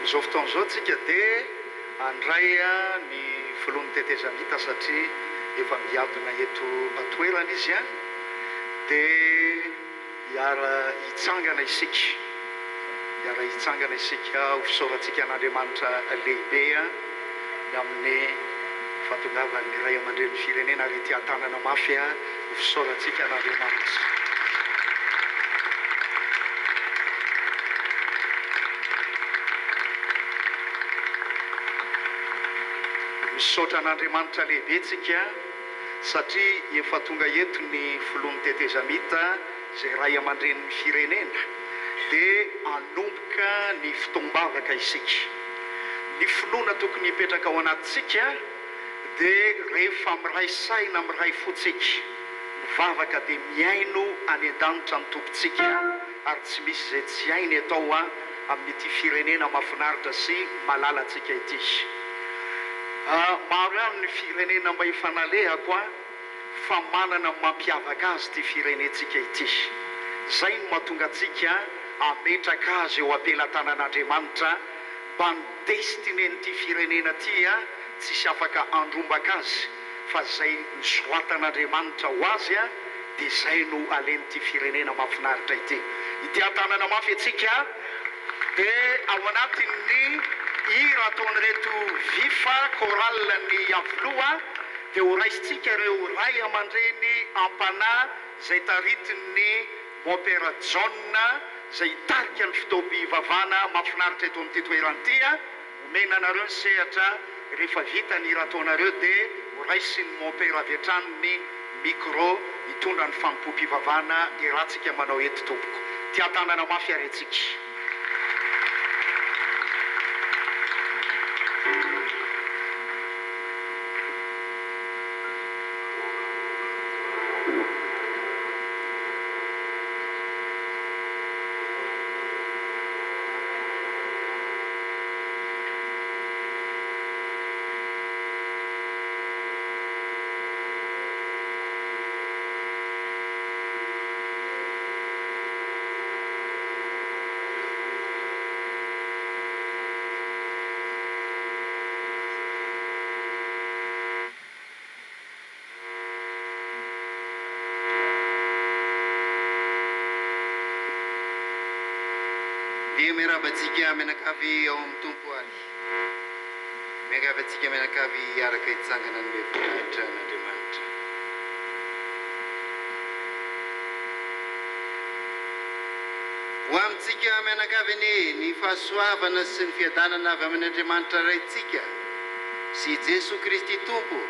Amin'izao fotoana izao tsika dia handray ny filohan'ny tetezamita satria efa miadona eto an-toerana izy dia hiara hitsangana isika, hiara hitsangana isika ho fisaorantsika an'Andriamanitra lehibe ny amin'ny fahatongavan'ny ray aman-drenin'ny firenena ary ity an-tanana mafy ho fisaorantsika an'Andriamanitra. Misaotra an'Andriamanitra lehibe tsika satria efa tonga eto ny filohan'ny tetezamita izay ray aman-drenin'ny firenena dia hanomboka ny fotoam-bavaka isika. Ny finoana tokony hipetraka ao anatintsika dia rehefa miray saina miray fo tsika mivavaka dia mihaino any an-danitra ny Tompontsika ary tsy misy izay tsy hainy atao amin'ity firenena mahafinaritra sy malalantsika ity. Maro ihany ny firenena mba efa nalehako fa manana ny mampiavaka azy ity firenentsika ity. Izay no mahatonga antsika hametraka azy eo am-pelatanan'Andriamanitra mba ny destinen'ity firenena ity tsisy afaka handrombaka azy fa izay nosoratan'Andriamanitra ho azy dia izay no alen'ity firenena mahafinaritra ity. Ity an-tanana mafy antsika dia ao anatin'ny hira ataon'ireto Vifa chorale ny Iavoloha dia ho raisintsika ireo ray aman-dreny am-panahy izay taritin'ny Mompera Jaona izay hitarika ny fotoam-pivavahana mahafinaritra eto amin'ity toerana ity. Omena anareo ny sehatra, rehefa vita ny hira ataonareo dia ho raisin'ny Mompera avy hatrany ny micro hitondra ny fanompoam-pivavahana iarahantsika manao eto tompoko. Tian-tanana mafy ary antsika. Dia miarahaba antsika mianakavy ao amin'ny Tompo ary miangavy antsika mianakavy hiaraka hitsangana hanome voninahitra an'Andriamanitra. Ho amintsika mianakavy anie ny fahasoavana sy ny fiadanana avy amin' Andriamanitra Raintsika sy i Jesoa Kristy Tompo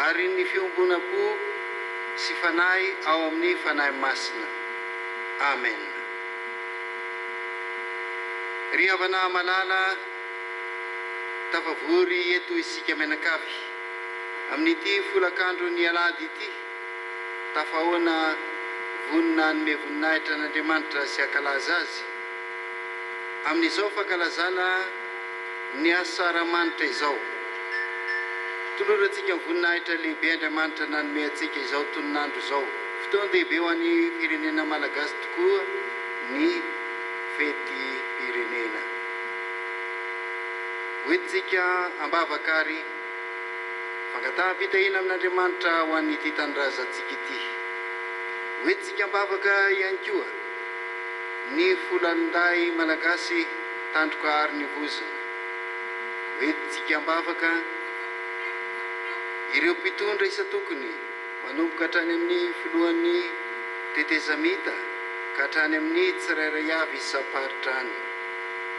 ary ny fiombonam-po sy fanahy ao amin'ny Fanahy Masina. Amen. Ry havana malala, tafavory eto isika mianakavy amin'ity folakandron'ny alahady ity, tafahaona vonona hanome voninahitra an'Andriamanitra sy hankalaza Azy amin'izao fankalazana ny asaramanitra izao. Tolorantsika ny voninahitra lehibe Andriamanitra nanome antsika izao tonon'andro izao. Fotoan-dehibe ho an'ny firenena malagasy tokoa ny fetim-pirenena. Hoentintsika am-bavaka ary fangataham-pitahiana amin'Andriamanitra ho an'ity tanindrazantsika ity. Hoentintsika am-bavaka ihany koa ny foloalindahy malagasy tandroka aro ny vozona. Hoentintsika am-bavaka ireo mpitondra isan-tokony manomboka hatrany amin'ny filohan'ny tetezamita ka hatrany amin'ny tsirairay avy isam-paritra any,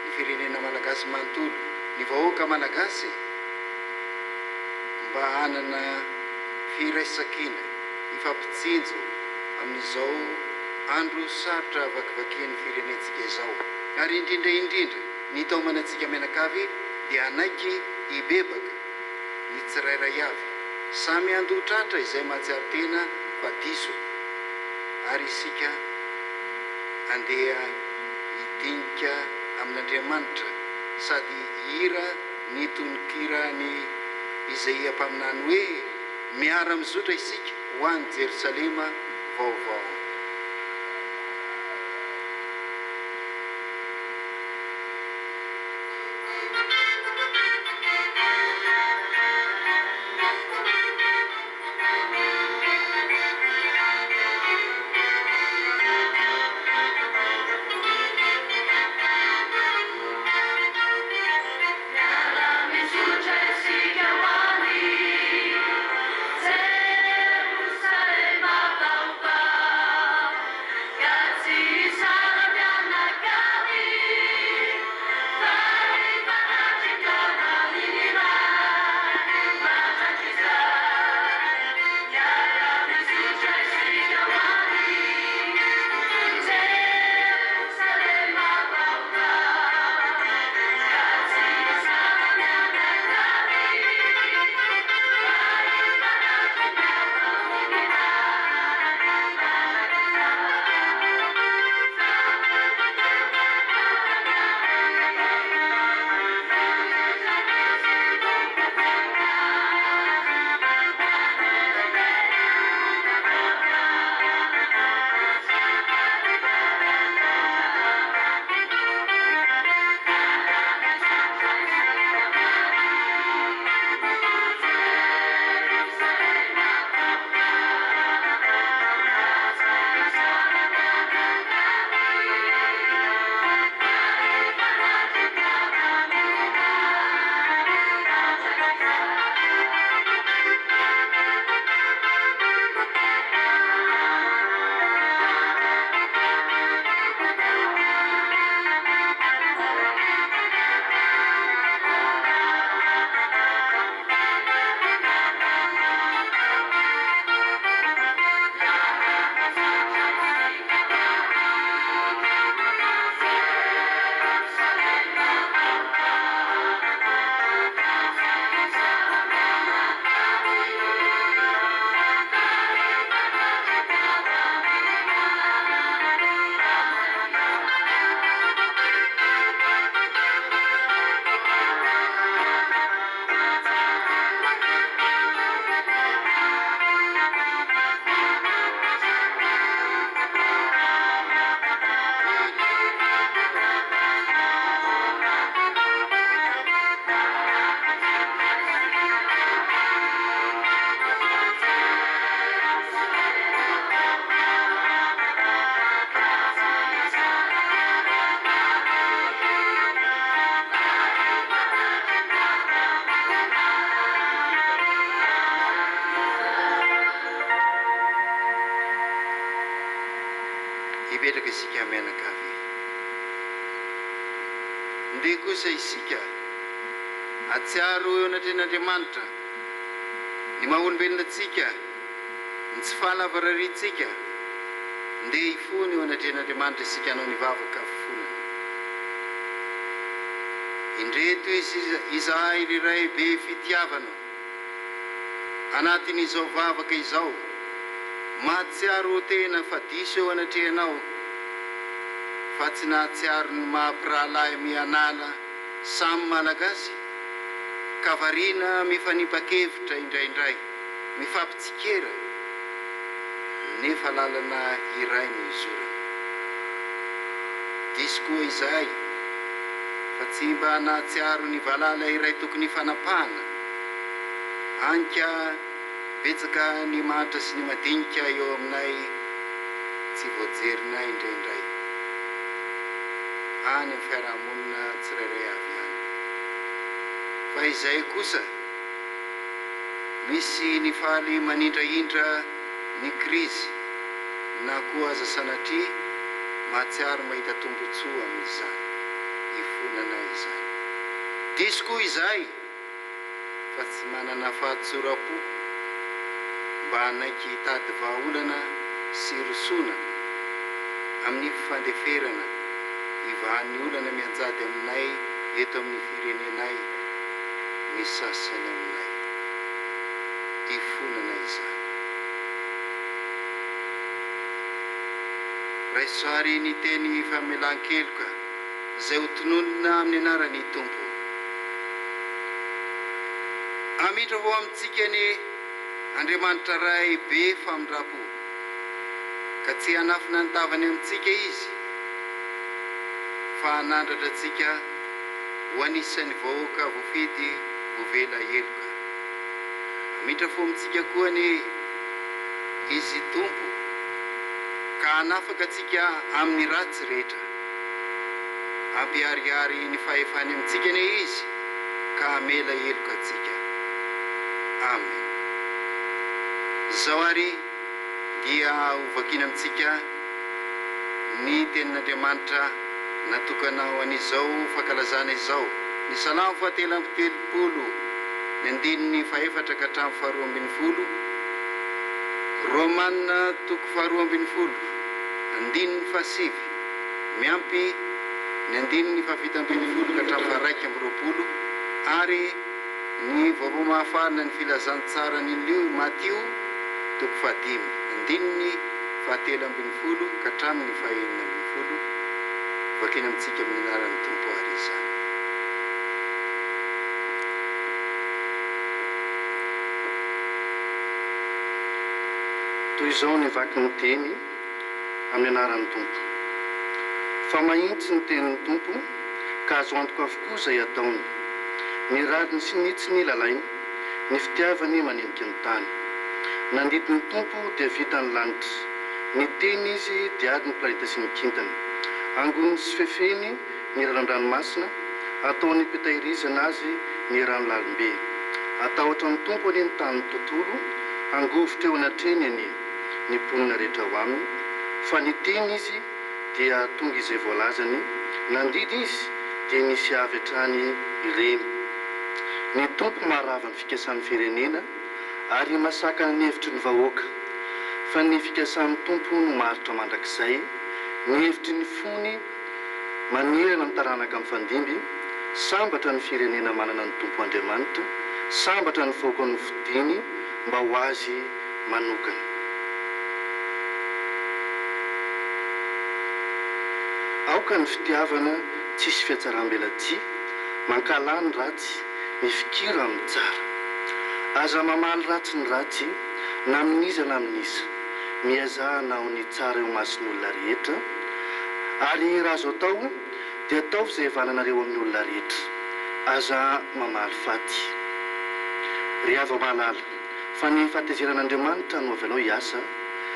ny firenena malagasy manontolo, ny vahoaka malagasy mba hanana firaisankina hifampitsinjo amin'izao andro sarotra vakivakian'ny firenentsika izao ary indrindra indrindra ny hitaomana antsika mianakavy dia hanaiky hibebaka ny tsirairay avy, samy handoa tratra izay mahatsiaro tena fa diso ary isika andeha hidinika amin'Andriamanitra sady hihira ny tononkiran'i Izaia mpaminany hoe, Miara-mizotra isika ho any Jerosalema vaovao. Mipetraka isika mianakavy. Ndeha kosa isika hahatsiaro eo anatrehan'Andriamanitra ny maha olombelona antsika, ny tsy fahalavorariantsika. Ndeha hifona eo anatrehan'Andriamanitra isika hanao ny vavaka fifonana. Indreto izahay ry Ray be fitiavana. Anatin'izao vavaka izao, mahatsiaro ho tena fa diso eo anatrehanao, fa tsy nahatsiaro ny maha mpirahalahy mianala samy Malagasy, ka variana mifanipa-kevitra indraindray, mifampitsikera, nefa lalana iray no izorana. Diso koa izahay fa tsy mba nahatsiaro ny valala iray tokony hifanapahana. Hany ka betsaka ny mahantra sy ny madinika eo aminay tsy voajerinay indraindray. Any amin'ny fiarahamonina tsirairay avy any. Fa izay kosa misy ny faly manindrahindra ny krizy na koa aza sanatria mahatsiaro mahita tombotsoa amin'izany ifonana izany. Diso koa izahay fa tsy manana fahatsoram-po mba hanaiky hitady vahaolana sy hirosoana amin'ny fifandeferana hivahan'ny olana mianjady aminay eto amin'ny firenenay ny sasany aminay. Ifonana izany. Raiso àry ny teny famelan-keloka izay ho tononina amin'ny anaran'ny Tompo. Hamindra ho amintsika anie Andriamanitra Ray be famindram-po, ka tsy hanafina ny tavany amintsika Izy, fa hanandratra antsika ho anisan'ny vahoaka voafidy voavela heloka. Hamindra fo amintsika koa anie Izy Tompo, ka hanafaka antsika amin'ny ratsy rehetra. Hampiharihary ny fahefany amintsika anie Izy, ka hamela heloka antsika. Amen. Izao àry dia hovakiana amintsika ny Tenin'Andriamanitra natokana ho an'izao fankalazana izao, ny Salamo fahatelo amby 30, ny andininy fahefatra ka hatramin'ny faharoa ambin'ny folo, Romana toko faharoa ambin'ny folo, andininy fahasivy, miampy ny andininy fahafito ambin'ny folo ka hatramin'ny faha-21, ary ny Vaovao Mahafaly ny Filazantsaran'i Lio, Matio, toko fahadimy, andininy fahatelo ambin'ny folo ka hatramin'ny fahenina ambin'ny folo. Vakina amintsika amin'ny anaran'ny Tompo àry izany. Toy izao ny vaky ny teny amin'ny anaran'ny Tompo. Fa mahitsy ny tenin'ny Tompo, ka azo antoka avokoa izay ataony. Ny rariny sy ny hitsiny lalainy, ny fitiavany manenika ny tany. Nandidy ny Tompo dia vita ny lanitra, niteny Izy dia ary ny planeta sy ny kintana. Angoniny sy fefeny ny ranon-dranomasina, ataony mpitahirizana azy ny rano lalim-be. Hatahotra ny Tompo anie ny tany tontolo, hangovitra eo anatrehany anie ny mponina rehetra ao aminy, fa niteny Izy dia tonga izay voalazany, nandidy Izy dia nisy avy hatrany ireny. Ny Tompo maharava ny fikasan'ny firenena ary masakana ny hevitry ny vahoaka, fa ny fikasan'ny Tompo no maharitra mandrakizay, ny hevitry ny fony manerana ny taranaka mifandimby. Sambatra ny firenena manana ny Tompo Andriamanitra, sambatra ny vahoaka nofidiny mba ho Azy manokana. Aoka ny fitiavana tsisy fihatsaram-belatsihy, mankahala ny ratsy, mifikira amin'ny tsara. Aza mamaly ratsy ny ratsy, na amin'iza na amin'iza. Miezaha hanao ny tsara eo imason'ny olona rehetra, ary raha azo atao, dia ataovy izay hihavananareo amin'ny olona rehetra. Aza mamaly faty. Ry hava-mahalala, fa ny fahatezeran'Andriamanitra no avelao hiasa,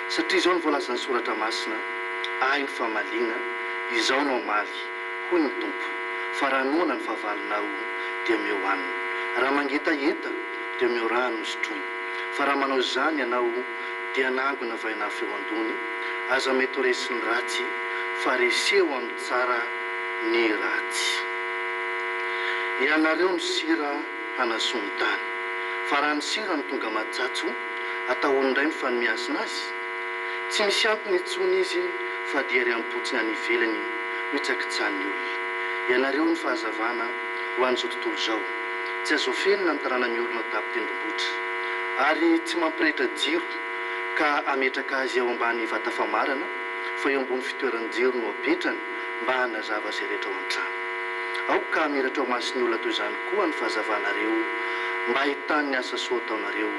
satria izao no voalazan'ny Soratra Masina, Ahy ny famaliana, izaho no hamaly, hoy ny Tompo, fa raha noana ny fahavalonao, dia omeo hanina, raha mangetaheta, dia omeo rano hosotroiny, fa raha manao izany ianao, dia nangona vainafo eo an-dohany, Aza mety ho resin'ny ratsy, fa reseo amin'ny tsara ny ratsy. Ianareo no sira hanasoa ny tany. Fa raha ny sira no tonga matsatso, atao indray ny fanome hasina azy? Tsy misy antony intsony izy fa dia ery am-potsiny any ivelany ho hitsakitsahan'ny olona. Ianareo no fahazavana ho an'izao tontolo izao. Tsy azo afenina ny tanàna miorina tampon-tendrombohitra. Ary tsy mampirehitra jiro ka hametraka azy ao ambany vata famarana fa eo ambony fitoeran-jiro no apetrany mba hanazava izay rehetra ao an-trano. Aoka ka hamiratra ao mason'ny olona toy izany koa ny fahazavanareo mba hahitany ny asa soa ataonareo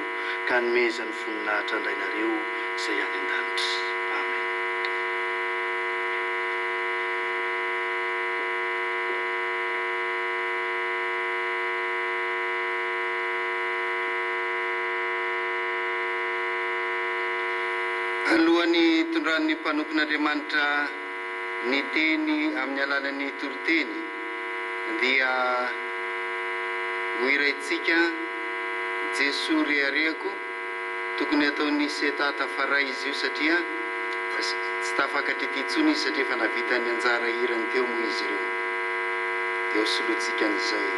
ka hanomezany voninahitra an-dRainareo izay any an-danitra. Amen. Alohan'ny hitondran'ny mpanompon'Andriamanitra ny teny amin'ny alalan'ny toriteny dia ho hiraintsika Jesoa reharehako, tokony hataon'i Seta tafaray izy io satria tsy tafakatra ity intsony izy satria efa nahavita ny anjara hirany teo moa izy ireo dia ho solointsika an'izay.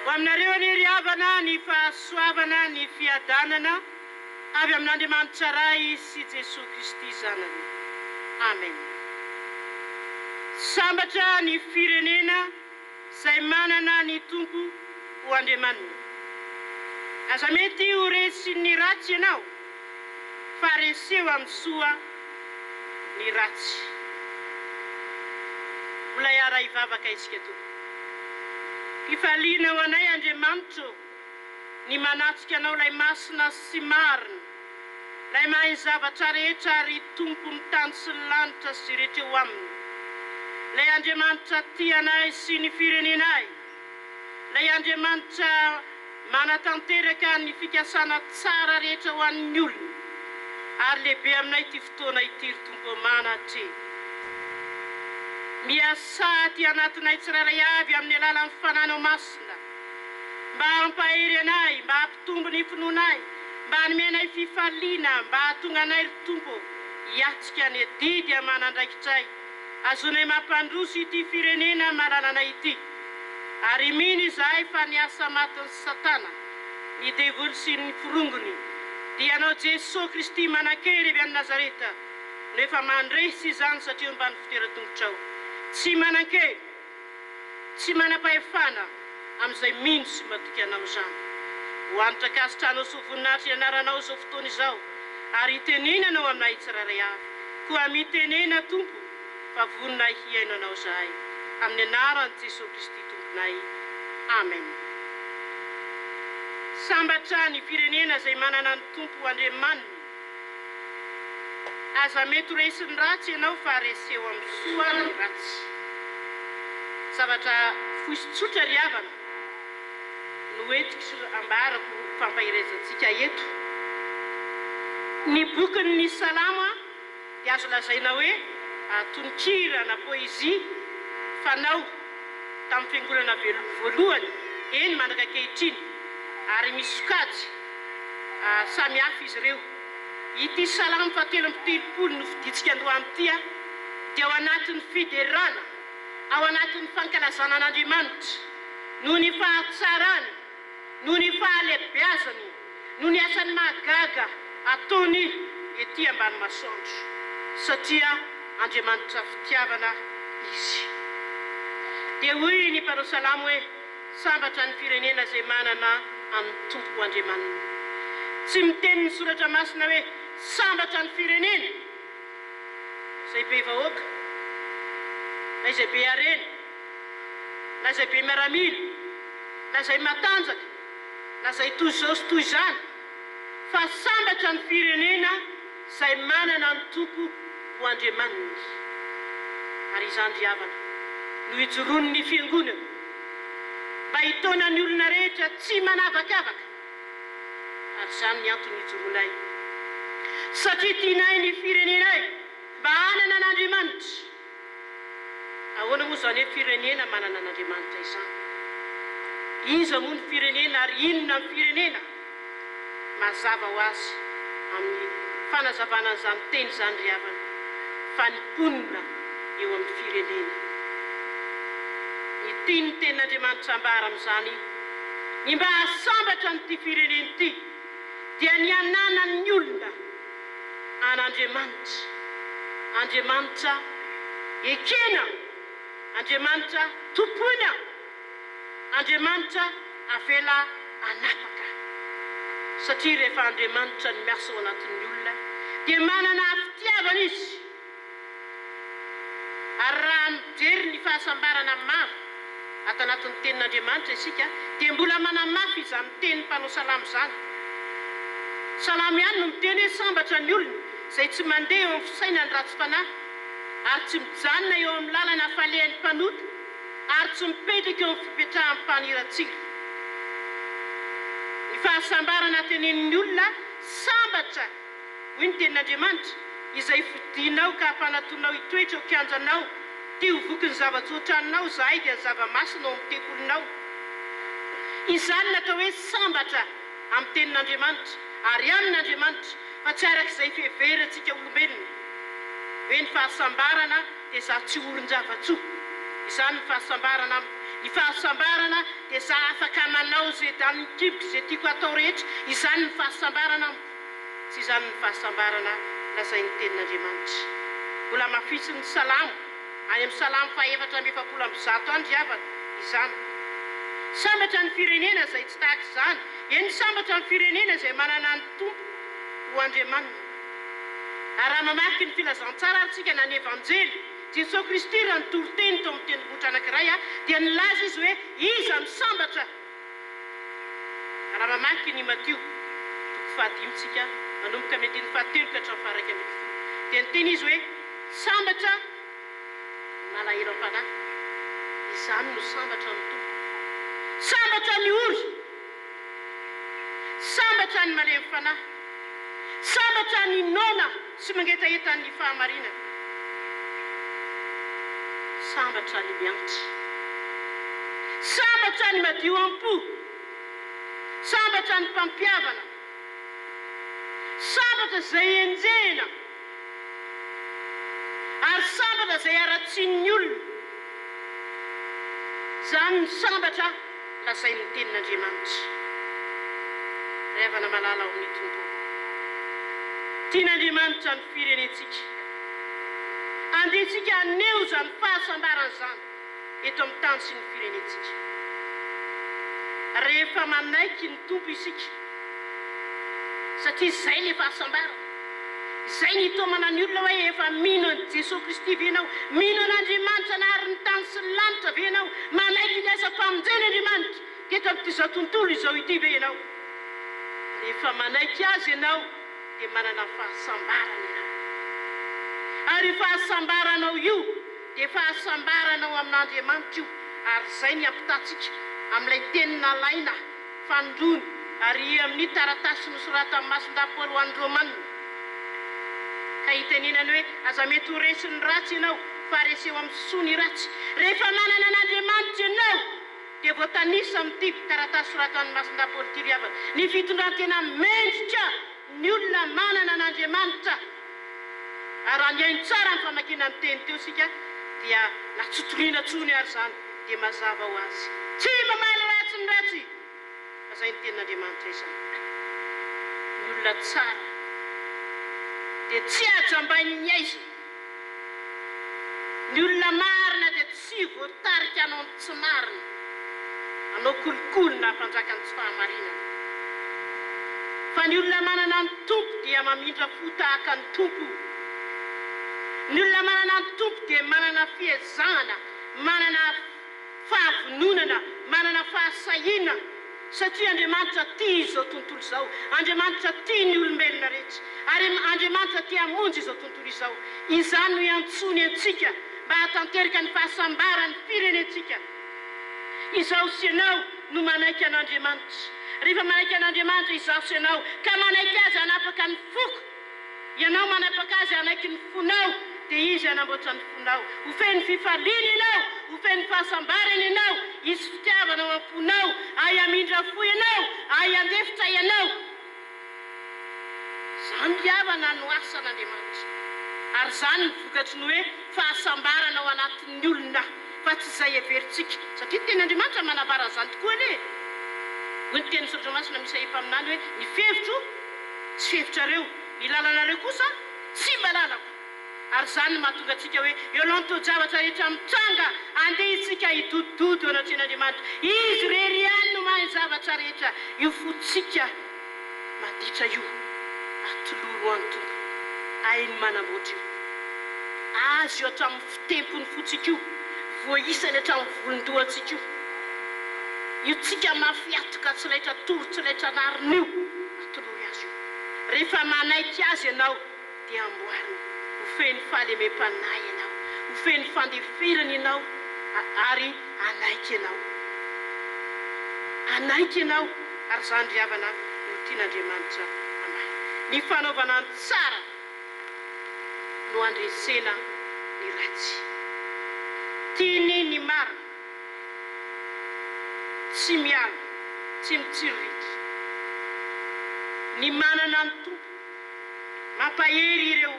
Ho aminareo anie ry havana ny fahasoavana, ny fiadanana avy amin'Andriamanitra Ray sy Jesoa Kristy Zanany. Amen. Sambatra ny firenena izay manana ny Tompo ho Andriamaniny. Aza mety ho resin'ny ratsy ianao, fa reseo amin'ny soa ny ratsy. Mbola hiara-hivavaka isika tompoko. Fifaliana ho anay Andriamanitra ô, ny manatrika Anao Ilay Masina sy Marina, Ilay mahay ny zavatra rehetra ary Tompon'ny tany sy ny lanitra sy izay rehetra eo aminy, Ilay Andriamanitra tia anay sy ny firenenay, Ilay Andriamanitra. Manatanteraka ny fikasana tsara rehetra ho an'ny olona, ary lehibe aminay ity fotoana ity ry Tompo manatreha. Miasà aty anatinay tsirairay avy amin'ny alalan'ny Fananao Masina, mba hampahery anay, mba hampitombo ny finoanay, mba hanome anay fifaliana, mba hahatonga anay ry Tompo hiatrika ny adidy aman'andraikitray, azonay mampandroso ity firenena malalanay ity. Ary mino izahay fa ny asa matin'i Satana, ny devoly sy ny forongony, dia Ianao Jesoa Kristy manan-kery avy any Nazareta no efa mandresy izany satria omban'ny fitoeran-tongotrao. Tsy manan-kery, tsy manam-pahefana amin'izay mino sy matoky Anao izany. Ho hanitra ankasitranao sy ho voninahitry ny anaranao izao fotoana izao, ary hitenenanao aminay tsirairay avy. Koa mitenena Tompo. Fa vonona hihaino Anao izahay. Amin'ny anaran'i Jesoa Kristy Tomponay. Amen. Sambatra ny firenena izay manana ny Tompo ho Andriamaniny. Aza mety ho resin'ny ratsy ianao fa reseo amin'ny soa ny ratsy. Zavatra fohy sy tsotra ry havana no entiko sy ambarako fampaherezantsika eto. Ny bokin'ny Salamo dia azo lazaina hoe tononkira na poezia fanao tamin'ny fiangonana voalohany, eny mandraka ankehitriny, ary misy sokajy samy hafa izy ireo. Ity Salamo fahatelo amby telopolo nofidintsika androany ity dia ao anatin'ny fiderana, ao anatin'ny fankalazana an'Andriamanitra noho ny fahatsarany, Noho ny fahalehibeazany, noho ny asany mahagaga ataony ety ambany masoandro, satria Andriamanitra fitiavana Izy. Dia hoy ny mpanao salamo hoe, Sambatra ny firenena izay manana an'ny Tompo ho Andriamaniny. Tsy miteny ny Soratra Masina hoe, Sambatra ny firenena izay be vahoaka, na izay be harena. na izay be miaramila, na izay matanjaka, na izay toy izao sy toy izany, fa sambatra ny firenena izay manana ny Tompo ho Andriamaniny. Ary izany ry havana no ijoroan'ny Fiangonana, mba hitaona ny olona rehetra tsy manavakavaka, ary izany ny antony ijoroanay, satria tianay ny firenenay mba hanana an'Andriamanitra. Ahoana moa izany hoe firenena manana an'Andriamanitra izany? Iza moa ny firenena ary inona ny firenena? Mazava ho azy amin'ny fanazavana an'izany teny izany ry havana fa ny mponina eo amin'ny firenena. Ny tian'ny tenin'Andriamanitra ambara amin'izany ny mba hahasambatra an'ity firenena ity dia ny hananan'ny olona an'Andriamanitra, Andriamanitra ekena, Andriamanitra tompoina, Andriamanitra avela hanapaka. Satria rehefa Andriamanitra no miasa ao anatin'ny olona dia manana fitiavana Izy. Ary raha mijery ny fahasambarana maro ato anatin'ny Tenin'Andriamanitra isika, dia mbola manamafy izany tenin'ny mpanao salamo izany. Salamo ihany no miteny hoe sambatra ny olona izay tsy mandeha eo amin'ny fisainan'ny ratsy fanahy, ary tsy mijanona eo amin'ny lalana falehan'ny mpanota, ary tsy mipetraka eo amin'ny fipetrahan'ny mpaniratsira. Ny fahasambarana tenenin'ny olona sambatra. Hoy ny tenin'Andriamanitra, Izay fidinao ka ampanatonao hitoetra eo kianjanao, te ho voky ny zava-tsoatranonao izahay dia ny zava-masina ao amin'ny tempolinao. Izany no atao hoe sambatra amin'ny tenin'Andriamanitra ary amin'Andriamanitra fa tsy araka izay fiheverantsika olombelona hoe ny fahasambarana dia izaho tsy orin-java-tsoa. Izany ny fahasambarana amiko. Ny fahasambarana dia izaho afaka manao izay danin'ny kiboko izay tiako hatao rehetra. Izany ny fahasambarana amiko. Tsy izany ny fahasambarana lazain'ny Tenin'Andriamanitra. Mbola hamafisin'ny Salamo, any amin'ny Salamo faha 144 any ry havana, izany. Sambatra ny firenena izay tsy tahaka izany, eny sambatra ny firenena izay manana ny Tompo ho Andriamaniny. Ary raha mamaky ny Filazantsara ary tsika na ny Evanjely, Jesoa Kristy raha nitory teny tao amin'ny tendrombohitra anankiray dia nilaza Izy hoe, Iza no sambatra? Raha mamaky ny Matio, toko fahadimy tsika, manomboka amin'ny andininy fahatelo ka hatramin'ny faha-11, dia niteny izy hoe, Sambatra ny malahelo am-panahy, izany no sambatra amin'ny Tompo. Sambatra ny ory, Sambatra ny malemy fanahy. Sambatra ny noana sy mangetaheta ny fahamarinana. Sambatra ny miantra. Sambatra ny madio am-po. Sambatra ny mpampihavana. Sambatra izay enjehina. Ary sambatra izay haratsian'ny olona. Izany no sambatra lazain'ny Tenin'Andriamanitra. Ry havana malala ao amin'ny Tompo, tian'Andriamanitra ny firenentsika. Andeha isika haneho izany fahasambarana izany eto amin'ny tany sy ny firenentsika. Rehefa manaiky ny Tompo isika, satria izay ilay fahasambarana, izay ny hitaomana ny olona hoe efa mino an'i Jesoa Kristy ve ianao? Mino an'Andriamanitra nahary ny tany sy ny lanitra ve ianao? Manaiky ny asam-pamonjena Andriamanitra teto amin'ity izao tontolo izao ity ve ianao? Rehefa manaiky Azy ianao dia manana fahasambarana ianao. Ary io fahasambaranao io dia fahasambarana ao amin'Andriamanitra io, ary izay ny ampitantsika amin'ilay teny nalaina fanindroany ary amin'ny taratasy nosoratan'i Masindahy Paoly ho an'ny Romana, ka itenenany hoe, Aza mety ho resin'ny ratsy ianao, fa reseo amin'ny soa ny ratsy. Rehefa manana an'Andriamanitra ianao, dia voatanisa amin'ity taratasy soratan'i Masindahy Paoly ity ry havana, ny fitondran-tena mendrika ny olona manana an'Andriamanitra. Ary raha nihaino tsara ny famakiana ny teny teo isika dia na tsy toriana intsony ary izany dia mazava ho azy. Tsy mamaly ratsy ny ratsy fa izay ny tenin'Andriamanitra izany. Ny olona tsara dia tsy hajambain'ny aizina. Ny olona marina dia tsy voatarika hanao ny tsy marina, hanao kolikoly na hampanjaka ny tsy fahamarinana. Fa ny olona manana ny Tompo dia mamindra fo tahaka ny Tompo. Ny olona manana ny Tompo dia manana fiezahana, manana fahavononana, manana fahasahiana, satria Andriamanitra tia izao tontolo izao, Andriamanitra tia ny olombelona rehetra, ary Andriamanitra te hamonjy izao tontolo izao. Izany no iantsoany antsika mba hahatanteraka ny fahasambaran'ny firenentsika. Izaho sy ianao no manaiky an'Andriamanitra. Rehefa manaiky an'Andriamanitra izaho sy ianao, ka manaiky Azy hanapaka ny foko, Ianao manapaka azy hanaiky ny fonao, dia izy hanamboatra ny fonao. Ho feno fifaliana ianao, ho feno fahasambarana ianao, hisy fitiavana ao am-ponao, hahay hamindra fo ianao, hahay handefitra ianao. Izany ry havana no asan'Andriamanitra. Ary izany no vokatry ny hoe fahasambarana ao anatin'ny olona, fa tsy izay heverintsika. Satria ny Tenin'Andriamanitra manambara an'izany tokoa anie e! Hoy ny tenin'ny Soratra Masina amin'i Isaia mpaminany hoe, Ny fihevitro, Tsy fihevitrareo, ny lalanareo kosa tsy mba lalako. Ary izany no mahatonga antsika hoe eo alohan'ny toe-javatra rehetra mitranga, andeha isika hidodododo eo anatrehan'Andriamanitra. Izy irery ihany no mahay ny zavatra rehetra. Io fontsika maditra io, atoloro ho an'ny Tompo. Hainy manamboatra io. Azy io hatramin'ny fitempon'ny fontsika io, voaisany hatramin'ny volon-dohantsika io. Io tsika mafy hatoka tsy laitra tory tsy laitra anarina io. Atolory azy io. Rehefa manaiky azy ianao dia amboariny ho feno fahalemem-panahy ianao, ho feno fandeferana ianao ary hanaiky ianao. Hanaiky ianao ary izany ry havana no tian'Andriamanitra hambara. Ny fanaovana ny tsara no handresena ny ratsy. Tiany ny marina. Tsy miala, tsy mitsiriritra. Ny manana ny Tompo mampahery ireo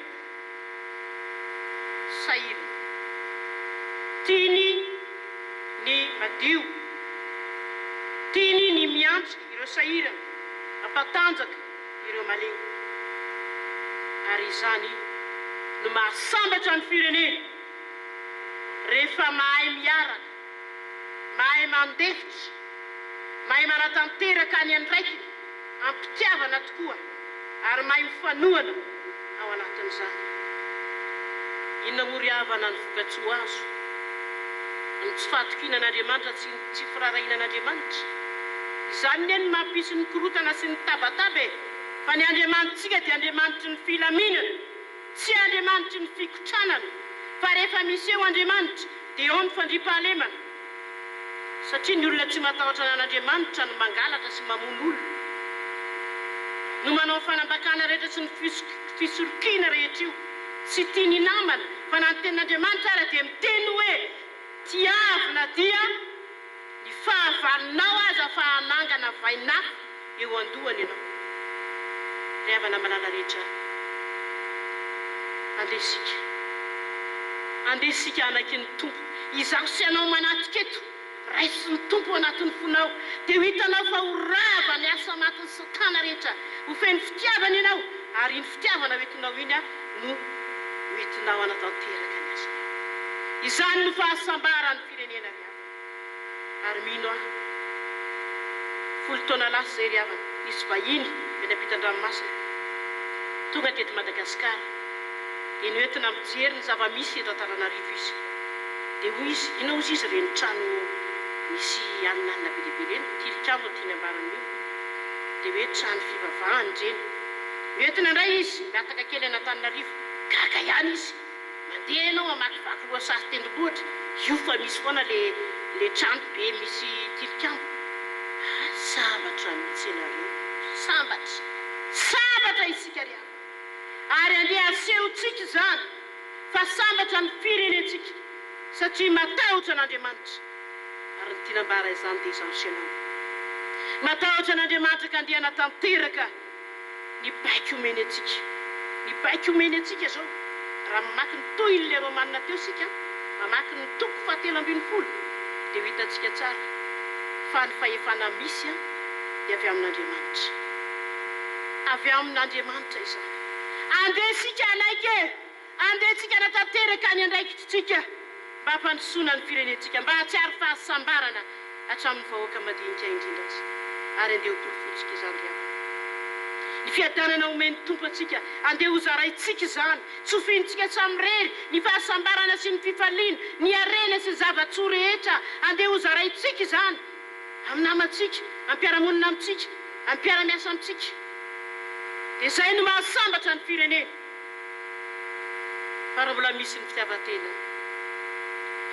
sahirana. Tiany ny madio. Tiany ny miantra ireo sahirana, mampatanjaka ireo malemy. Ary izany no mahasambatra ny firenena. Rehefa mahay miaraka, mahay mandefitra, mahay manatanteraka ny andraikiny am-pitiavana tokoa ary mahay mifanohana ao anatin'izany. Inona moa ry havana ny vokatsoa azo amin'ny tsy fahatokiana an'Andriamanitra sy ny tsy firaharahiana an'Andriamanitra? Izany anie no mampisy ny korontana sy ny tabataba e! Fa ny Andriamanitsika dia Andriamanitry ny filaminana. Tsy Andriamanitry ny fikotranana, fa rehefa miseho Andriamanitra dia eo ny fandriampahalemana. Satria ny olona tsy matahotra an'Andriamanitra no mangalatra sy mamono olona. no manao ny fanambakana rehetra sy ny fisolokiana rehetra io. Tsy tia ny namana, fa na ny tenin'Andriamanitra ara dia miteny hoe tiavo na dia ny fahavalonao aza fa hanangana vainafo eo an-dohany ianao. Ry havana malala rehetra, andeha isika, andeha isika hanaiky ny Tompo, izaho sy ianao manatrika eto. Raiso ny Tompo ao anatin'ny fonao, dia ho hitanao fa ho rava ny asa matin'i Satana rehetra. Ho feno fitiavana ianao, ary iny fitiavana ho entinao iny no ho entinao hanatanteraka ny asanao. Izany no fahasambaran'ny firenena ry havana. Ary mino aho, 10 taona lasa izay ry havana, nisy vahiny avy any ampitan-dranomasina tonga teto Madagasikara, dia noentina mijery ny zava-misy eto Antananarivo izy. Dia hoy izy, inona hozy izy ireny trano misy aninanina be dia be ireny, tilikambo no tiany ambara amin'io. Dia hoe trano fivavahana ireny. Noentina indray izy, mihataka kely an'Antananarivo. Gaga ihany izy. Mandeha ianao hamakivaky lohasaha sy tendrombohitra, io fa misy foana le le trano be misy tilikambo. Ah, sambatra mihitsy ianareo. Sambatra. Sambatra isika ry havana. Ary andeha asehontsika izany fa sambatra ny firenentsika satria matahotra an'Andriamanitra. Ary ny tiana ambara izany dia izaho sy ianao. Matahotra an'Andriamanitra ka andeha hanatanteraka ny baiko omeny antsika. Ny baiko omeny antsika izao, raha mamaky ny tohin'ilay Romana teo isika, mamaky ny toko fahatelo ambin'ny folo, dia ho hitantsika tsara fa ny fahefana misy dia avy amin'Andriamanitra. Avy amin'Andriamanitra izany. Andeha isika hanaiky e! Andeha isika hanatanteraka ny andraikitritsika mba hampandrosoana ny firenentsika, mba hahatsiaro fahasambarana hatramin'ny vahoaka madinika indrindra aza. Ary andeha hoporofointsika izany ry havana. Ny fiadanana omen'ny Tompo antsika, andeha hozaraintsika izany, tsy hofihintsika samirery, ny fahasambarana sy ny fifaliana, ny harena sy ny zava-tsoa rehetra, andeha hozaraintsika izany amin'ny namantsika, amin'ny mpiara-monina amintsika, amin'ny mpiara-miasa amintsika. Dia izay no mahasambatra ny firenena. Fa raha mbola misy ny fitiavan-tena,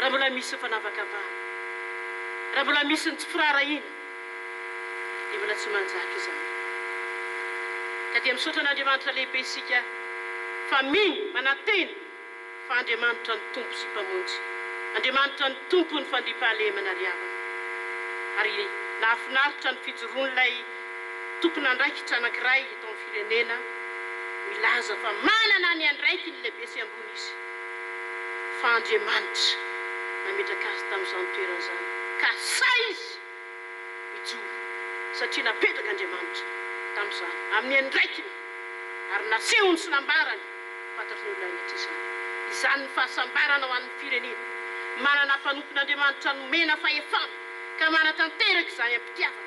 raha mbola misy ny fanavakavahana, raha mbola misy ny tsy firaharahiana, dia mbola tsy manjaka izany. Ka dia misaotra an'Andriamanitra lehibe isika fa mino, manantena fa Andriamanitra ny Tompo sy Mpamonjy. Andriamanitra ny Tompo ny fandriampahalemana ry havana. Ary nahafinaritra ny fijoroan'ilay tompon'andraikitra anankiray eto amin'ny firenena milaza fa manana ny andraikiny lehibe sy ambony izy fa Andriamanitra nametraka azy tamin'izany toerana izany ka sahy izy mijoro satria napetrak'Andriamanitra tamin'izany amin'ny andraikiny ary nasehony sy nambarany fantatry ny olona rehetra izany. Izany ny fahasambarana ho an'ny firenena manana mpanompon'Andriamanitra nomena fahefana ka manatanteraka izany am-pitiavana.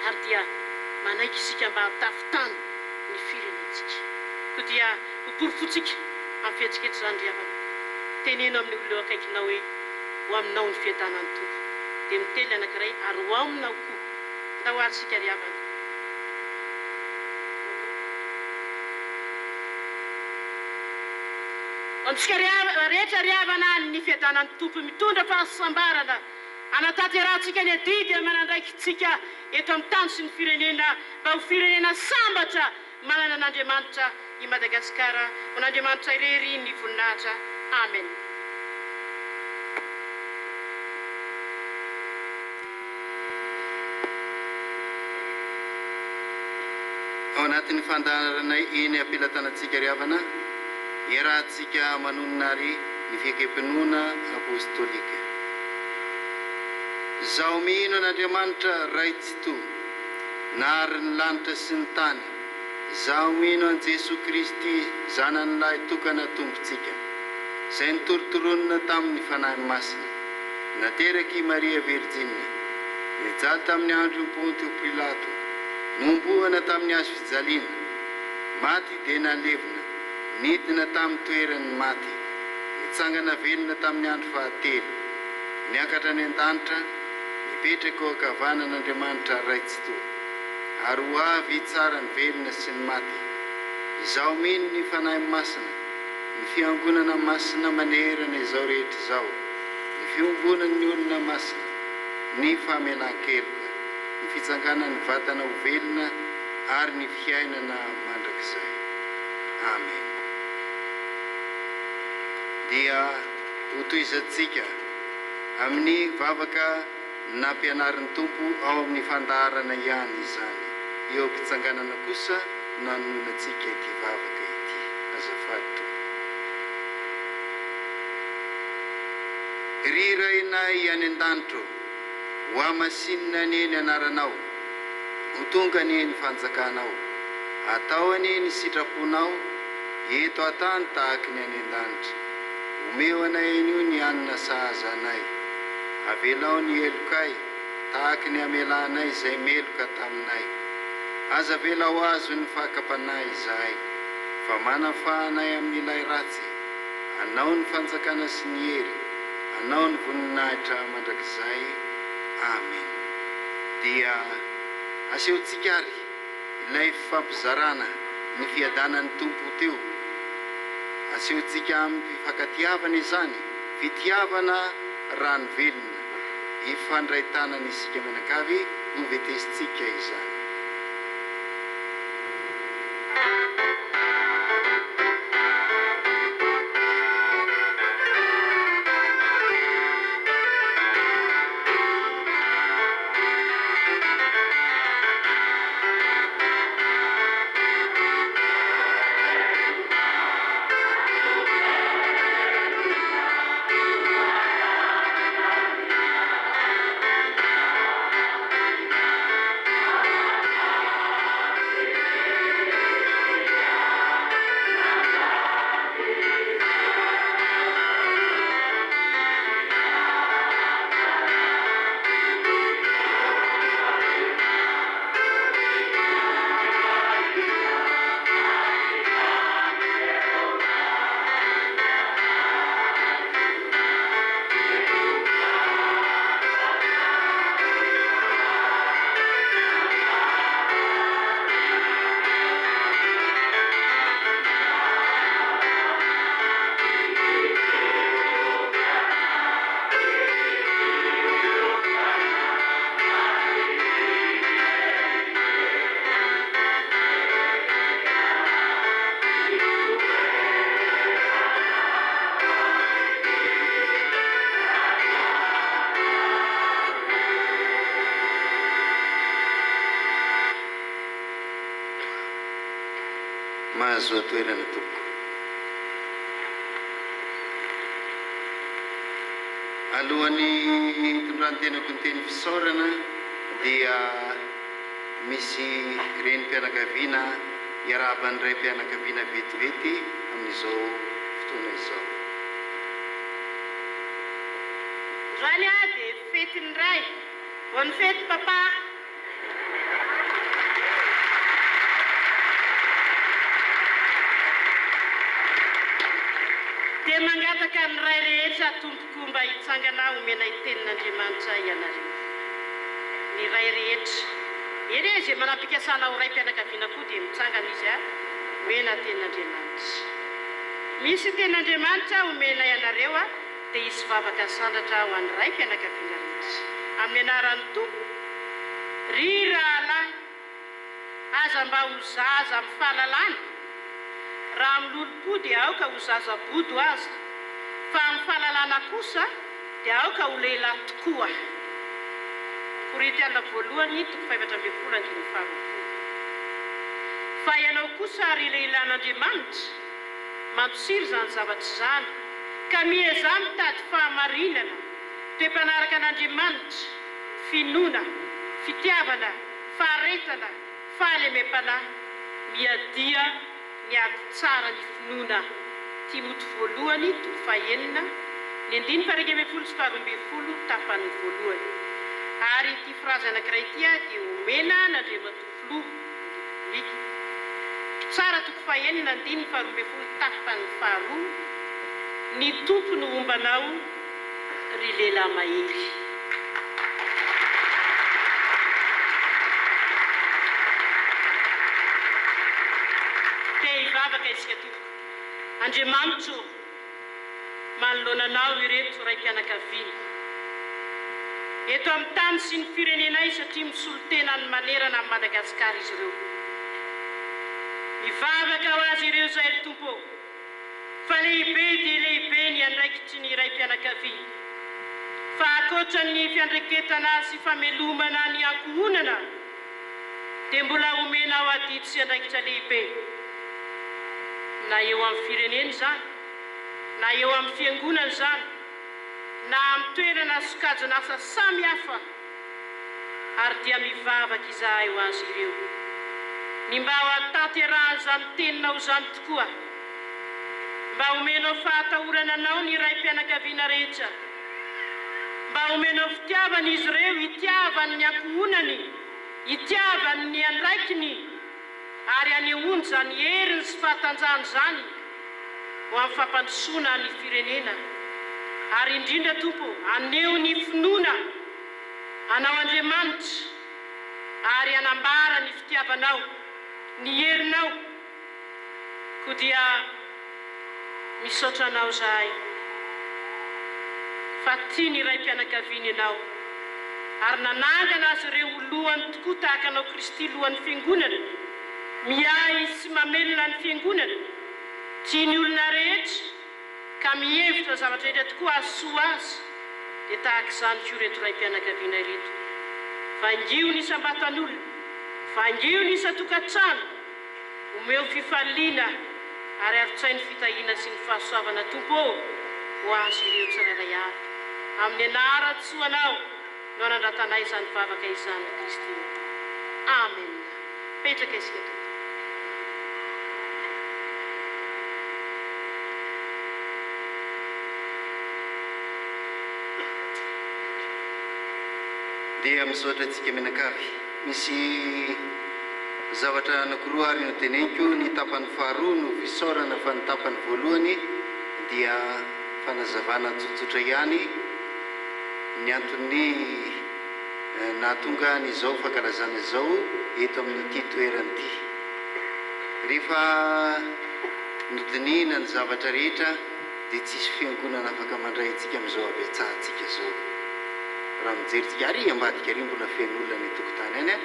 Ary dia manaiky isika mba hatafitany ny firenentsika. Koa dia ho porofontsika amin'ny fihetsika eto izany ry havana. Teneno amin'ny olona eo akaikinao hoe, Ho aminao ny fiadanan'ny Tompo. Dia miteny ny anankiray, ary ho aminao koa. Ndao ary isika ry havana. Ho amintsika rehetra ry havana ny fiadanan'ny Tompo mitondra fahasambarana hanatanterahantsika ny adidy aman'andraikitsika eto amin'ny tany sy ny firenena mba ho firenena sambatra manana an'Andriamanitra i Madagasikara. Ho an'Andriamanitra irery ny voninahitra. Amen. Ao anatin'ny fandaharana eny am-pelatanantsika ry havana, iarahantsika manonona àry ny fiekem-pinoana apostolika. Izaho mino an'Andriamanitra Ray Tsitoha, nahary ny lanitra sy ny tany, izaho mino an'i Jesoa Kristy Zanany Lahy Tokana Tompontsika, izay nitorontoronina tamin'ny Fanahy Masina, Naterak' i Maria Virjina, nijaly tamin'ny andron' i Pontio Pilato, nohomboana tamin'ny hazo fijaliana, maty dia nalevina, nidina tamin'ny toeran' ny maty, nitsangana velona tamin'ny andro fahatelo, niakatra any an-danitra, mipetraka eo ankavanan' Andriamanitra Ray Tsitoha, ary ho avy hitsara ny velona sy ny maty. Izaho mino ny Fanahy Masina, ny Fiangonana masina manerana izao rehetra izao, ny fiombonan'ny olona masina, ny famelan-keloka, ny fitsanganan'ny vatana ho velona ary ny fiainana mandrakizay. Amen. Dia hotohizantsika amin'ny vavaka nampianarin'ny Tompo ao amin'ny fandaharana ihany izany. Eo am-pitsanganana kosa no hanononantsika ity vavaka ity. Azafady Tompoko. Ry Rainay any an-danitra ô, hohamasinina anie ny anaranao, ho tonga anie ny fanjakanao, atao anie ny sitraponao eto an-tany tahaky ny any an-danitra. Omeo anay anio ny hanina sahaza anay. Avelao ny helokay tahaky ny hamelanay izay meloka taminay. Aza avela ho azon'ny fakam-panahy izahay, fa manafaha anay amin'ilay ratsy. Anao ny fanjakana sy ny hery, Anao ny voninahitra mandrakizay. Amen. Dia asehontsika ary ilay fifampizarana ny fiadanan'ny Tompo teo. Asehontsika amim-pifankatiavana izany, fitiavana rano velona. Hifandray tanana isika mianakavy, hovetesintsika izany. Mahazoa toerana tompoko. Alohan'ny hitondran-tenako ny teny fisaorana dia misy renim-pianakaviana hiarahaba ny raim-pianakaviana vetivety amin'izao fotoana izao. Androany aho dia fetin'ny ray. Bonne fête papa. Dia mangataka ny ray rehetra tompoko mba hitsangana homenay tenin'Andriamanitra ianareo. Ny ray rehetra. Eny e, izay manam-pikasana ho raim-pianakaviana koa dia mitsangana izy a, omena tenin'Andriamanitra. Misy tenin'Andriamanitra omenay anareo a, dia hisy vavaka asandratra ho an'ny raim-pianakaviana rehetra. Amin'ny anaran'ny Tompo, ry rahalahy, aza mba ho zaza amin'ny fahalalana, raha amin'ny lolompo dia aoka ho zaza bodo aza, fa amin'ny fahalalana kosa dia aoka ho lehilahy tokoa. Korintiana voalohany toko faha-14 andininy faha-20. Fa ianao kosa, ry lehilahin'Andriamanitra, Mampitsiry izany zavatra izany, ka miezaha mitady fahamarinana, toe-panaraka an'Andriamanitra, finoana, fitiavana, faharetana, fahalemem-panahy. Miadia ny ady tsara ny finoana. Timoty voalohany, toko fahenina, ny andininy faha-11 sy faha-12, tapany voalohany. Ary ity frazy anankiray ity dia omena an'Andriamatoa Filoha ny Repoblika. Mpitsara toko fahenina andininy faharoa ambin'ny folo tapany faharoa, Ny Tompo no homba anao ry lehilahy mahery. Te hivavaka isika tompoko. Andriamanitro ô! Manoloana anao ireto raim-pianakaviana eto amin'ny tany sy ny firenenay satria misolo tena ny manerana an'i Madagasikara izy ireo. Mivavaka ho azy ireo izahay ry Tompo ô, fa lehibe dia lehibe ny andraikitry ny raim-pianakaviana. Fa ankoatra ny fiandraiketana sy famelomana ny ankohonana dia mbola omenao adidy sy andraikitra lehibe na eo amin'ny firenena izany na eo amin'ny fiangonana izany na amin'ny toerana sokajin'asa samy hafa ary dia mivavaka izahay ho azy ireo ny mba ho hahatanterahan'izany teninao izany tokoa mba omenao fahatahorana anao ny raim-pianakaviana rehetra mba omenao fitiavana izy ireo hitiavany ny ankohonany hitiavany ny andraikiny ary hanehoany izany heriny sy fahatanjahany izany ho amin'ny fampandrosoana ny firenena ary indrindra Tompo haneho ny finoana Anao Andriamanitra ary hanambara ny fitiavanao ny herinao koa dia misaotra Anao izahay fa tia ny raim-pianakaviana Ianao ary nanangana azy ireo ho lohany tokoa tahaka Anao Kristy lohan'ny Fiangonana miahy sy mamelona ny Fiangonana tia ny olona rehetra ka mihevitra ny zavatra rehetra tokoa hahasoa azy dia tahaka izany koa ireto raim-pianakaviana ireto. Vangio ny isam-batan'olona, vangio ny isan-tokantrano, omeo fifaliana ary arotsay ny fitahiana sy ny fahasoavana Tompo ô ho azy ireo tsirairay avy. Amin'ny anaran-tsoanao no anandratanay izany vavaka izany Kristy ô. Amena. Petraka isika tompoko. Dia misaotra antsika mianakavy. Misy zavatra anakiroa ary no teneniko, ny tapany faharoa no fisaorana fa ny tapany voalohany dia fanazavana tsotsotra ihany ny anton'ny nahatonga an'izao fankalazana izao eto amin'ity toerana ity. Rehefa nodinihina ny zavatra rehetra dia tsisy fiangonana afaka mandray antsika amin'izao habetsahantsika izao. Raha mijery tsika, ary ambadika ary mbola feno olona any an-tokotany any,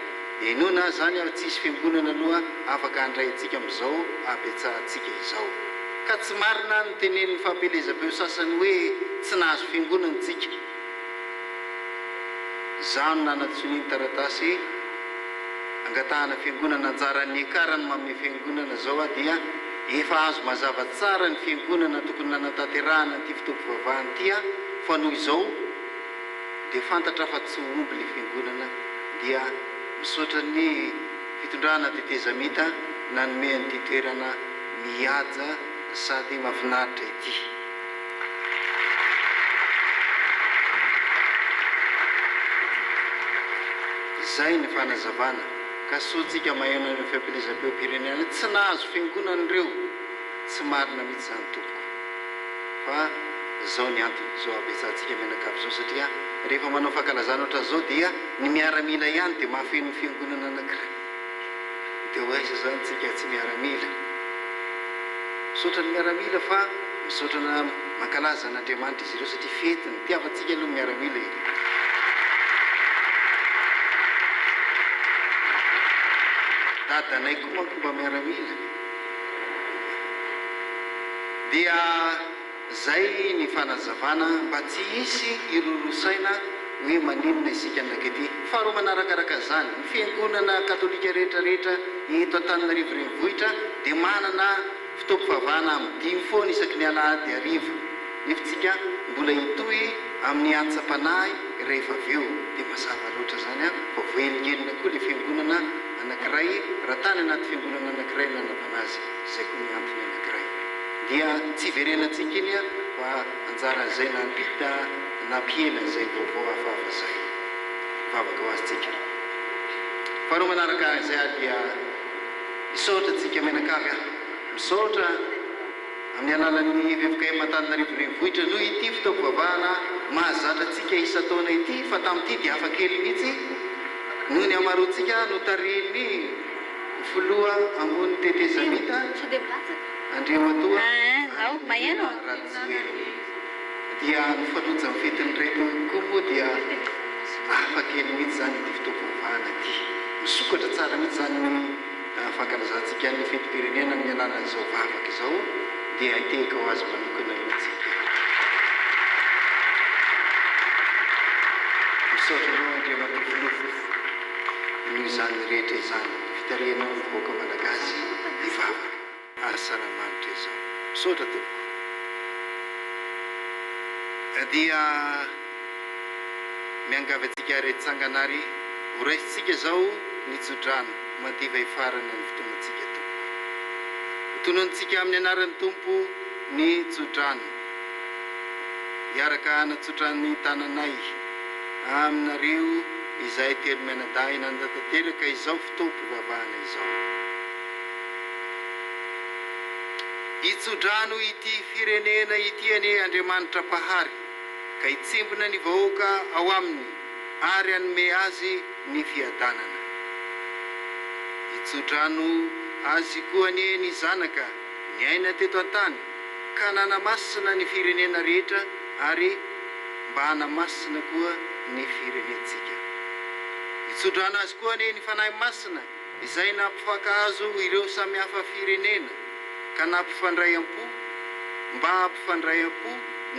dia inoana aho izany aho tsisy fiangonana aloha afaka handray antsika amin'izao habetsahantsika izao. Ka tsy marina ny tenenin'ny fampielezam-peo sasany hoe tsy nahazo fiangonana tsika. Izaho no nanatsonia ny taratasy angatahana fiangonana anjaran'ny ekar ny manome fiangonana zao aho dia efa azo mazava tsara ny fiangonana tokony nanatanterahana an'ity fotoam-pivavahana ity aho fa noho izao dia fantatra fa tsy ho omby le fiangonana dia misaotra ny fitondrana tetezamita nanome an'ity toerana mihaja sady mafinaritra ity. Izay ny fanazavana ka soa tsika maheno an'ireo fampielezam-peom-pirenena tsy nahazo fiangonana ireo, tsy marina mihitsy izany tompoko fa izao ny antony, izao habetsahantsika mianakavy izao satria rehefa manao fankalazana ohatran'izao dia ny miaramila ihany dia mahafeno ny fiangonana anankiray. Dia ho aiza izany tsika tsy miaramila? Misaotra ny miaramila fa misaotra na mankalaza an'Andriamanitra izy ireo satria fetiny. Tiavantsika aloha ny miaramila e. Dadanay koa manko mba miaramila. Dia. Zay ny fanazavana mba tsy hisy hiroro saina hoe maninona isika nankaty. Faharoa manarakaraka izany, ny fiangonana katolika rehetra rehetra eto Antananarivo renivohitra dia manana fotoam-pivavahana amin'ny dimy foana isaky ny alahady hariva. Nefa tsika mbola hitohy amin'ny antsam-panahy rehefa avy eo. Dia mazava loatra izany fa voahelingelina koa ilay fiangonana anankiray raha tany anaty fiangonana anankiray nanaovana azy. Izay koa ny antony anankiray. Dia tsy hiverenantsika iny fa anjaran'izay nampita nampihena izay vaovao hafahafa izay. Mivavaka ho azy tsika. Faharoa manaraka izay ary dia hisaotra antsika mianakavy aho. Misaotra amin'ny alalan'ny ffkm Antananarivo Renivohitra noho ity fotoam-pivavahana mahazatra antsika isan-taona ity fa tamin'ity dia hafa kely mihitsy noho ny hamaroantsika notarihin'ny Filoha ambony tetezamita Andriamatoa Andry Rajoelina dia nifanojo amin'ny fetin'ny Ray koa moa dia hafa kely mihitsy izany ity fotoam-pivavahana ity. Misokatra tsara mihitsy izany ny. Fankalazantsika ny fetim-pirenena amin'ny alalan'izao vavaka izao dia hitehaka ho azy manokana aloha tsika. Misaotra anao Andriamatoa Filoha noho izany rehetra izany fitarihanao ny vahoaka Malagasy hivavaka Asaramanitra izao. Misaotra tompoko. Dia miangavy antsika ary hitsangana ary ho raisintsika izao ny tsodrano madiva hifarana ny fotoanantsika tompoko. Ho tononintsika amin'ny anaran'ny Tompo ny tsodrano. Hiaraka hanatsotra ny tananay aminareo izahay telo mianadahy nanatanteraka izao fotoam-pivavahana izao. Hitsodrano ity firenena ity anie Andriamanitra Mpahary ka hitsimbina ny vahoaka ao aminy ary hanome azy ny fiadanana. Hitsodrano azy koa anie ny Zanaka niaina teto an-tany ka nanamasina ny firenena rehetra ary mba hanamasina koa ny firenentsika. Hitsodrano azy koa anie ny Fanahy Masina izay nampifankahazo ireo samihafa firenena ka nampifandray am-po mba hampifandray am-po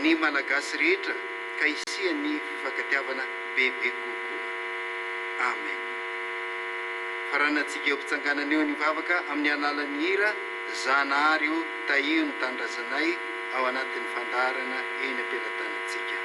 ny Malagasy rehetra ka hisian'ny fifankatiavana bebe kokoa. Amen. Faranantsika eo am-pitsanganana eo ny vavaka amin'ny alalan'ny hira Zanahary o tahio ny tanindrazanay ao anatin'ny fandaharana eny am-pelatanantsika.